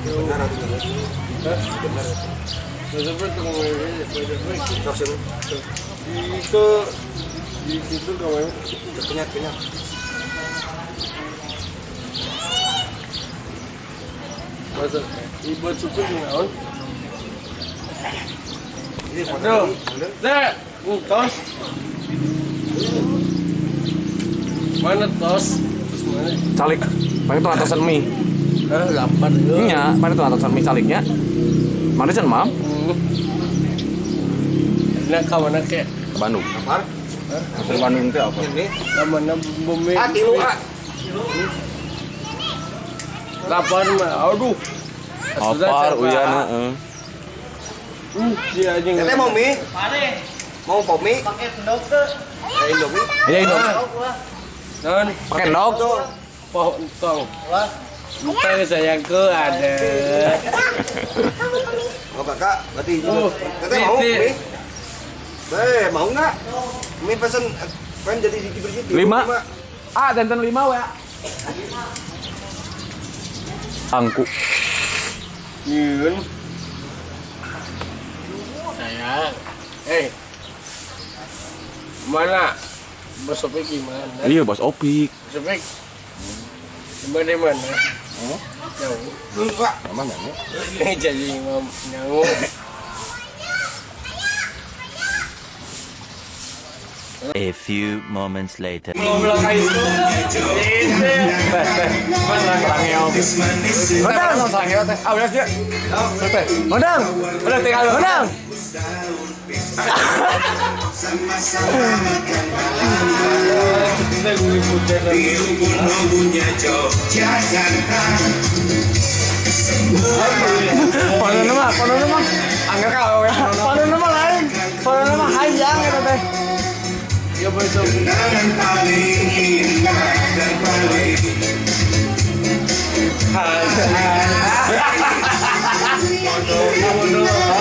Benar atau enggak? Benar. Itu di situ kamu kenyat-kenyat. Masa ibu susu naon? Ini foto. Deh, tos. Mana tos? Terus mana? Calik. Paling tuh atasan mie. Lapar ya. Iya, paling tuh atasan mie caliknya. Mana can, Mam? Nah, kawan ke? Ke Bandung. Lapar? Ke Bandung itu apa? Ini. Mana bumi? Ah, tilu, ah. Lapar mah, aduh. Lapar, uyan, heeh. Dia anjing. Teteh mau mie? Mau pop mie? Pakai endog tuh. Ya, Indomie. Iya, Indomie. Non, Pakai endog. Pohon tong. Entar sayangku ada. Oh kakak, berarti teteh mau mie? Eh, mau nggak? Mie pesen, kan jadi gigi bergigi. 5. Ah, danten 5 wa. Angku. Yun. Sayang. Mana? Bos Opik gimana? Iya, Bos Opik. Bos Opik. Gimana mana? Jauh. Enggak. Mana nih? Jadi mau. A few moments later. Menang. Udah tinggal menang. Kono mah, anggar ka we. Kono mah lain. Kono mah hayang eta teh. Ya besok.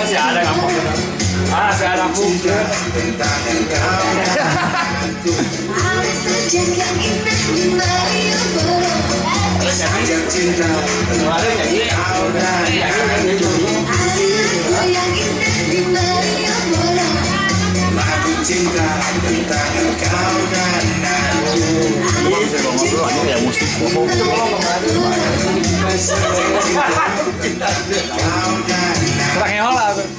Si ada ngapok. Ah, si ada ngapok. Cinta tentang engkau dan aku. Ya musik bohong. Serang lah tuh.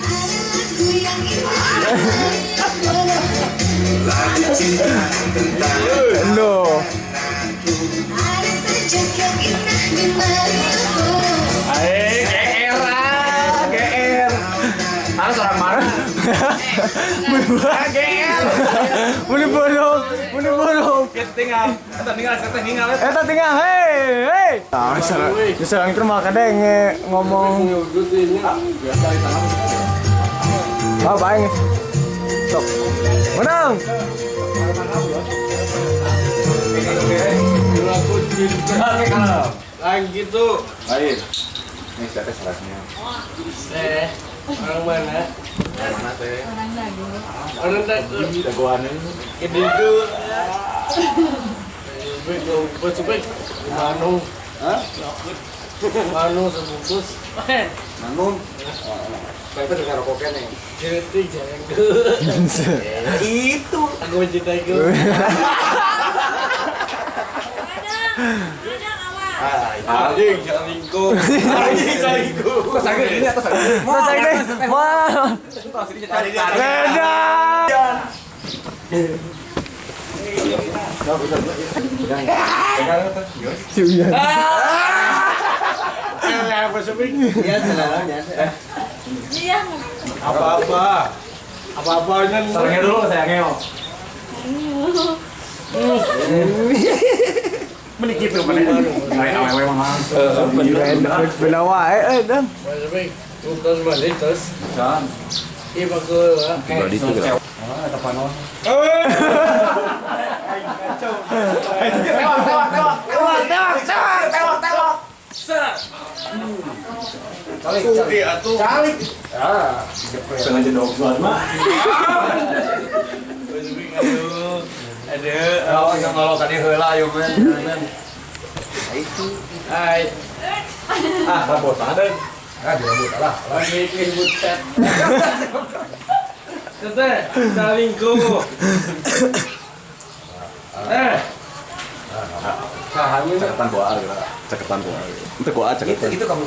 Lagu cinta tentang Aduh. GR GR. Harus orang mana? GR. Muni bodoh, muni bodoh. Tinggal, tinggal, tinggal. Eta tinggal, hei, hei. Nah, misalnya itu mah kadang ngomong. Ah, baik. Stop. Menang. Lagi gitu. Baik. Ini siapa salahnya? Orang mana? Mana teh? Orang Dago. Orang Dago. Dagoannya. Ini itu. Baik, Manu. Hah? Manu sebungkus. Manu. Saya itu dengar rokoknya nih. Jadi jangan ke. Itu. Aku mencintaiku. Anjing, jangan lingkup. Anjing, jangan lingkup. Kok sakit ini atas sakit. Sakit. Wah. Beda. Iya. Apa-apa. Apa-apa Sayangnya dulu, sayangnya. Mending gitu mana? Lain awewe mah langsung. Beda wae eh dan. Terus balik terus. Iya bagus. Balik itu. Ah, ada panon. Tewak, tewak, tewak. Tewak, tewak, tewak, tewak, tewak. Calik, atuh. Calik. Ah, setengah jedok mah. Ada. Oh, yang kalau tadi heula ayo men. Itu. Hai. Ah, rambut ada. Ah, di rambut lah. Bikin butet. Teteh, salingkuh. Eh. Caketan koa gitu. Caketan koa. Itu koa caketan. Itu kamu.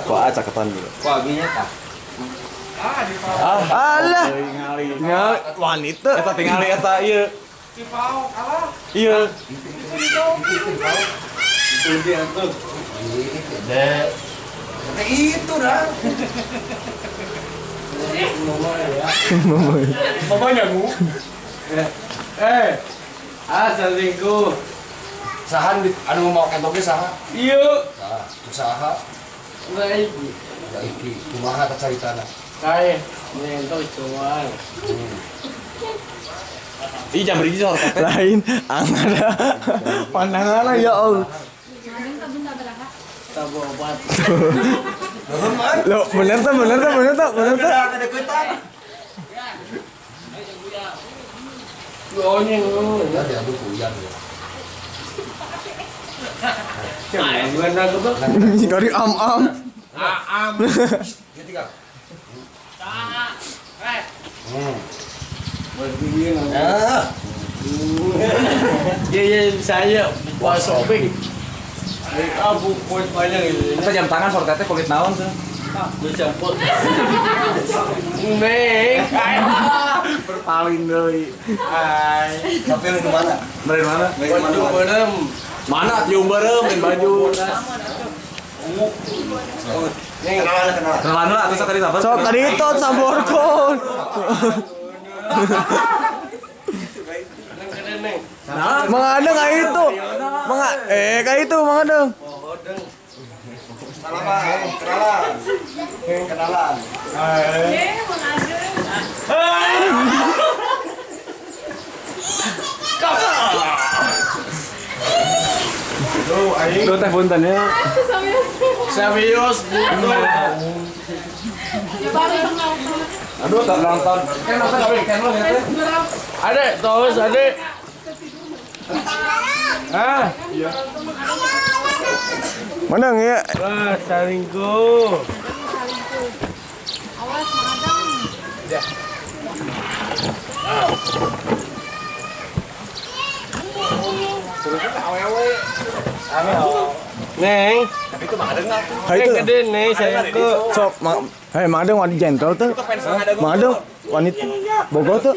Koa caketan gitu. Koa abinya tah. Alah. Tingali wanita. Eta tingali eta ieu. Iya. Itu dah. Mama nyamu. Eh. Ah, salingkuh. Sahan anu mau kentoknya saha? Iya. Nah, saha? Enggak iki. Enggak iki. Kumaha tah caritana? Kae, nyentok cuan. Ih, jam beriji soal Lain angada. Pandangan ya Allah. Tabu obat. Loh, bener tuh, bener tuh, bener tuh, bener tuh. Oh, nyengo. Ya diambil kuyan ya. Dari am-am. Am. Dia tinggal. Ah. Iya, saya buat sobek. Aku buat banyak ini. Eta jam tangan sore teteh kulit naon tuh? Ah, gue campur. Neng. Berpaling deui. Hai. Tapi lu di mana? Dari mana? Baju berem. Mana tiung berem main baju. Kenalan, kenalan. Kenalan lah atuh tadi apa? Sok tadi itu samborkon. Mang Adeng kayak itu. Mang kayak itu Mang Adeng. Salaman, kenalan. Kenalan. Mang Adeng. Lu teh punten ya. Serius, butuh. Aduh, tak nonton. Kan nonton tapi kan lo ya teh. Adek, terus adek. Ah, iya. Mana ya? Wah, salingkuh. Awas, Mang Adeng. Ya. Neng. Itu Mang Adeng Hai itu. Gede nih saya ke. Sok, hei Mang Adeng wanita gentle tuh. Mang Adeng wanita bogoh tuh.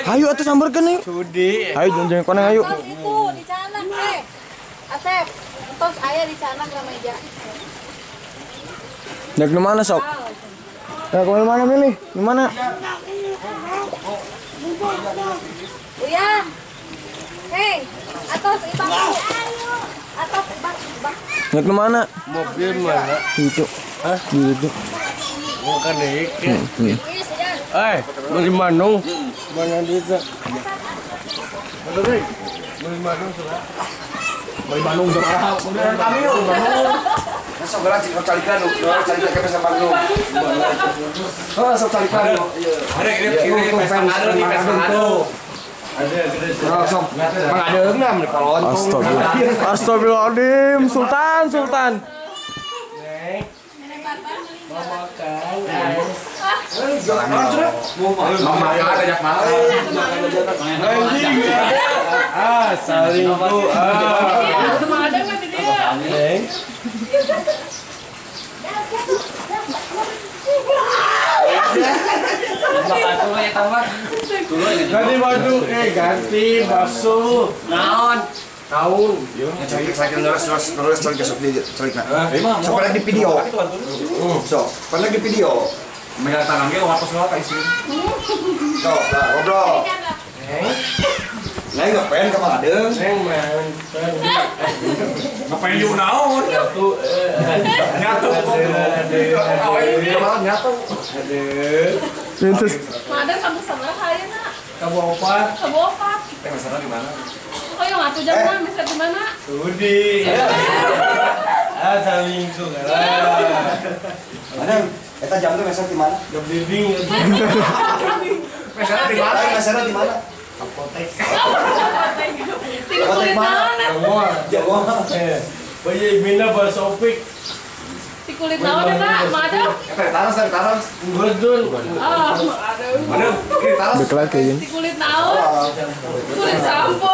Ayo atuh sambarkeun yuk. Sudi. Ayo jangan koneng ayo. Tos itu di canak eh. Asep, tos aya di canak remaja. Nek di mana sok? Nek di mana milih? Di mana? Uyan. Hei, atos ibak. Atos ibak, ibak. Nek di mana? Mobil mana? Itu. Hah? Itu. Bukan deh. Eh, beli manung. Mana dia? Beli manung sudah. Beli manung sudah. Kami yuk. Sok gerak sok calikan, sok calikan ke Bandung. Oh, sok calikan. Ada ini pesta ngadu nih, pesta ngadu. Sok Mang Adeng nah di palontong. Astagfirullah. Astagfirullahaladzim, Sultan, Sultan. Neng. Mau makan. Mau makan ajak makan. Ah, salingkuh. Ah. Mang Adeng mah di dia. Neng. Ganti baju, ganti basuh. Naon? Naon? Sakit nulis cari besok dia cari nah. Sok pada di video. Sok pada di video. Megang tangan ge hapus lah ka istri. Sok, nah ngobrol. Neng ngapain ke Mang Adeng? Neng main. Ngapain yuk naon? Nyatu. Nyatu. Nyatu. Terus Mang Adeng kamu sabaraha ayeuna? Kamu opat. Kamu opat. Teh mesenna di mana? Oh, yang atuh jam mah meser di mana? Sudi. Ah, salingkuh lah. Adeng, eta jam teh meser di mana? Jam dinding. Mesenna di mana? Mesenna di mana? Apotek. Tiga kulit naon? Jawa. Jawa. Bayi mina bahasa opik. Di kulit naon eta, Mang Adam? Eta taros, eta taros. Betul. Ah, Mang Adam. Ini taros. Bekelat kayaknya. Di kulit naon? Kulit sampo.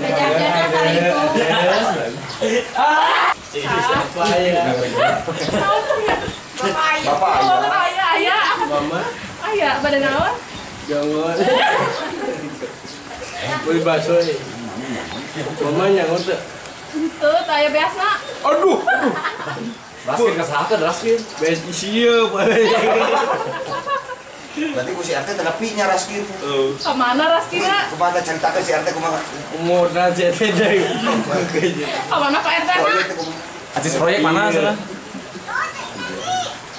Jajan kali itu. Siapa ya? Bapak ayah. Bapak ayah. Bapak ayah, ayah. Mama. Ayah, badan naon? Jangan. Beli bakso eh. Mama nyangut teu. Tuh, taya biasa. Aduh. Raskin kesahakeun raskin. Bees isieu Berarti ku si RT teu nya raskin. Kemana Raskina? Kumaha caritakeun si RT kumaha? Umurna CT deui. Kemana Pak RT na? Proyek teh kumaha? Acis proyek mana sana?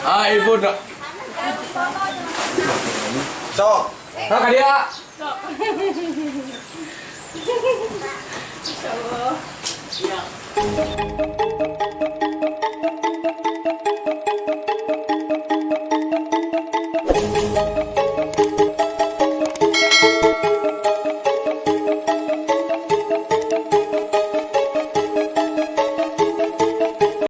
Ah, ibu dak. Sok. Nah, ka dia. Sok. Insyaallah.